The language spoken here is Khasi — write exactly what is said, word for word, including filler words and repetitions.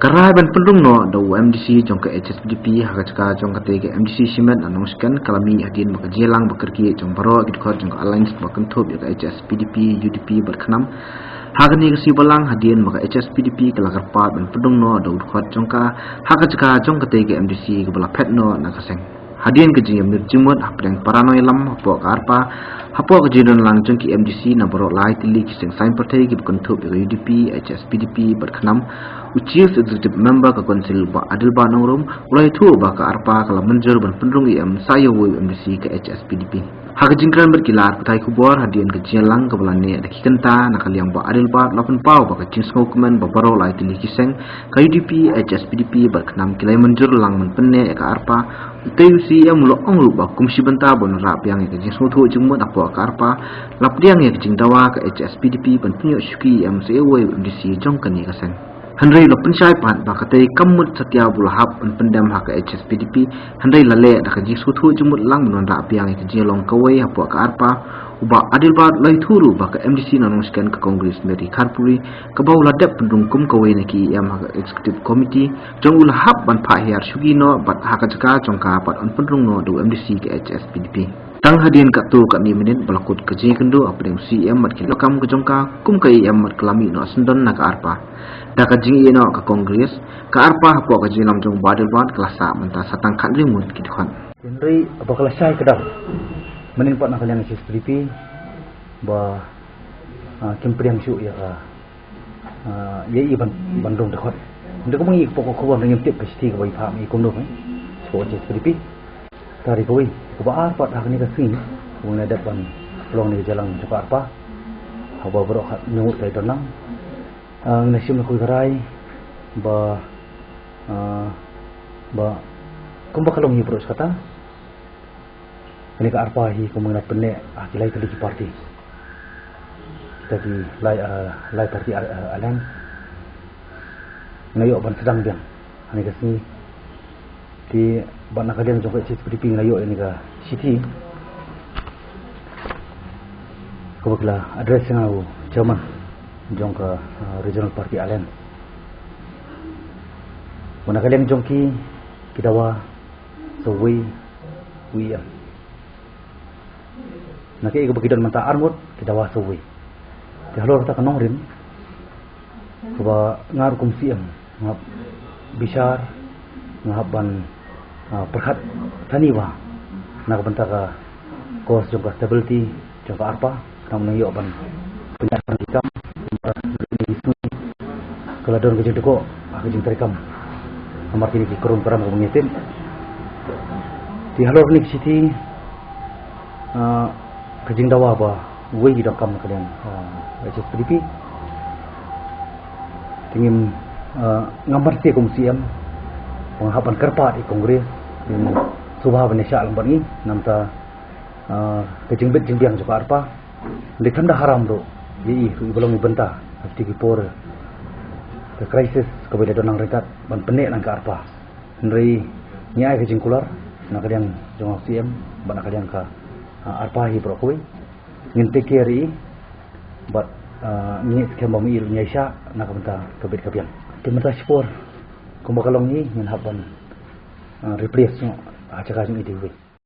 Ka rai ban pynrung noh da u MDC jong ka HSPDP ha ka jaka jong kata ka MDC shimet na Nongshken ka la mih hadien ba ka jingïalang ba kyrkieh jong baroh ki dkhot jong ka alliance ba kynthup ïa ka HSPDP, UDP bad KHNAM. Ha kane ka sngi Balang hadien ba ka HSPDP ka la kyrpad ban pynrung noh da u dkhot jong ka ha ka jaka jong kata ka MDC kaba la phet noh na ka seng. Hadien ka jingïamir jingmut hapdeng para nongïalam hapoh ka ARPA, hapoh ka jingdon lang jong ki MDC na baroh lai tylli ki seng saiñ pyrthei kiba kynthup ïa ka UDP, HSPDP bad KHNAM, u Chief Executive Member ka Council Bah Adelbert Nongrum u la ïathuh ba ka ARPA ka la mynjur ban pynrung ïa em sa ïa uwei u MDC ka HSPDP. Ha ka jingkren bad ki lad pathai khubor hadien ka jingïalang kaba la neh da ki kynta na ka liang Bah Adelbert la pynpaw ba ka jingsngewkmen ba baroh lai tylli ki seng, ka UDP, HSPDP bad KHNAM ki la ïa mynjur lang ban pynneh ïa ka ARPA. Utei u CEM u la ong ruh ba kum shi bynta ban wanrah biang ïa ka jingsngewthuh jingmut hapoh ka ARPA, la pdiang ïa ka jingdawa ka HSPDP ban pynïoh shuki ïa em sa ïa uwei u MDC jong kane ka seng. Hynrei la pynshai pat ba katei kam mut satia ba u la hap ban pyndem ha ka HSPDP, hynrei la leh da ka jingsngewthuh jingmut lang ban wanrah biang ïa ka jinglong kawei hapoh ka ARPA. U Bah Adelbert u la ïathuh ruh ba ka MDC na Nongshken ka Congress Mary Kharpuri, kaba u la dep pynrung kum kawei na ki EM ha ka Executive Committee jong u, la hap ban phah hiar shuki noh bad ha ka jaka jong ka pat yn pynrung noh da u MDC ka HSPDP. Tang hadien katto katne minit ba la kut ka jingïakynduh hapdeng u CEM bad ki lad kam ka jong ka kum ka EM bad ka la mih noh syndon na ka ARPA. Da ka jingïeh noh ka Congress, ka ARPA hapoh ka jingïalam jong u Bah Adelbert ka la sah mynta sa tang khathynriew ngut ki dkhot. Hynrei ba ka la shai kdar mynnin pat na ka liang HSPDP ba, ah, kim pdiang shuh ïa ka, ah, ïa i ban, ban rung dkhot. Hynrei kumba ngi pok ka khubor ngim tip ka shithi kaba i phah i kumno, eh, sha ka HSPDP. Tari kawei kaba ar pat ha kane ka sngi kaba ngi la dep ban pynlong ïa ka jingïalang jong ka ARPA, haba baroh khathynñiew ngut ka ïa don lang. Ah, ngi la shim la khuid ka rai ba, ah, ba kumba ka long hi baroh shi katta. Kane ka ARPA hi kumba ngi la pynneh ha ki lai tylli ki party. Kita ki lai, ah, lai party, ah, ah, alliance. Ngi la ïoh ban sdang biang ha kane ka sngi. Te bad na ka liang jong ka HSPDP ngi la ïoh ïa kane ka shithi kaba ki la address ïa nga u chairman jong ka, ah, Regional Party Alliance. Bad na ka liang jong ki, ki dawa sa uwei u EM. Na kaei kaba ki don mynta ar ngut, ki dawa sa uwei. Te halor kata ka nongrim kaba nga ruh kum CEM nga hap bishar, nga hap ban, ah, pyrkhat thani bha na ka bynta ka cause jong ka stability jong ka ARPA. Khnang ba nang ïoh ban pynïaid ban ki kam, namar ka la don ka jingtyrkhong ha ka jingtrei kam namar kine ki krum kram kaba ngi tip. Te halor kane ka shithi, ah, ka jingdawa ba uwei ki donkam na ka liang, ah, HSPDP. Te ngim, ah, ngam pat sngewthuh kum CEM ba nga hap ban kyrpad ïa Congress, ngim sngewbha ban ïa shah lang bad ngi namar, ah, ka jingbit jingbiang jong ka ARPA. Hynrei khlem da haram ruh ïa i ruh iba long i bynta ha kito ki por ka crisis kaba i la don nang ryngkat ban pynneh lang ka ARPA. Hynrei ngi ai ka jingkular na ka liang jong u CEM bad na ka liang ka, ah, ARPA hi baroh kawei. Ngin take care ïa i bad, ah, ngi skhem ba ma i ruh un ïa shah na ka bynta ka bit ka biang. Te mynta shipor kumba ka long hi ngin hap ban, ah, replace noh ha jaka jong i te uwei.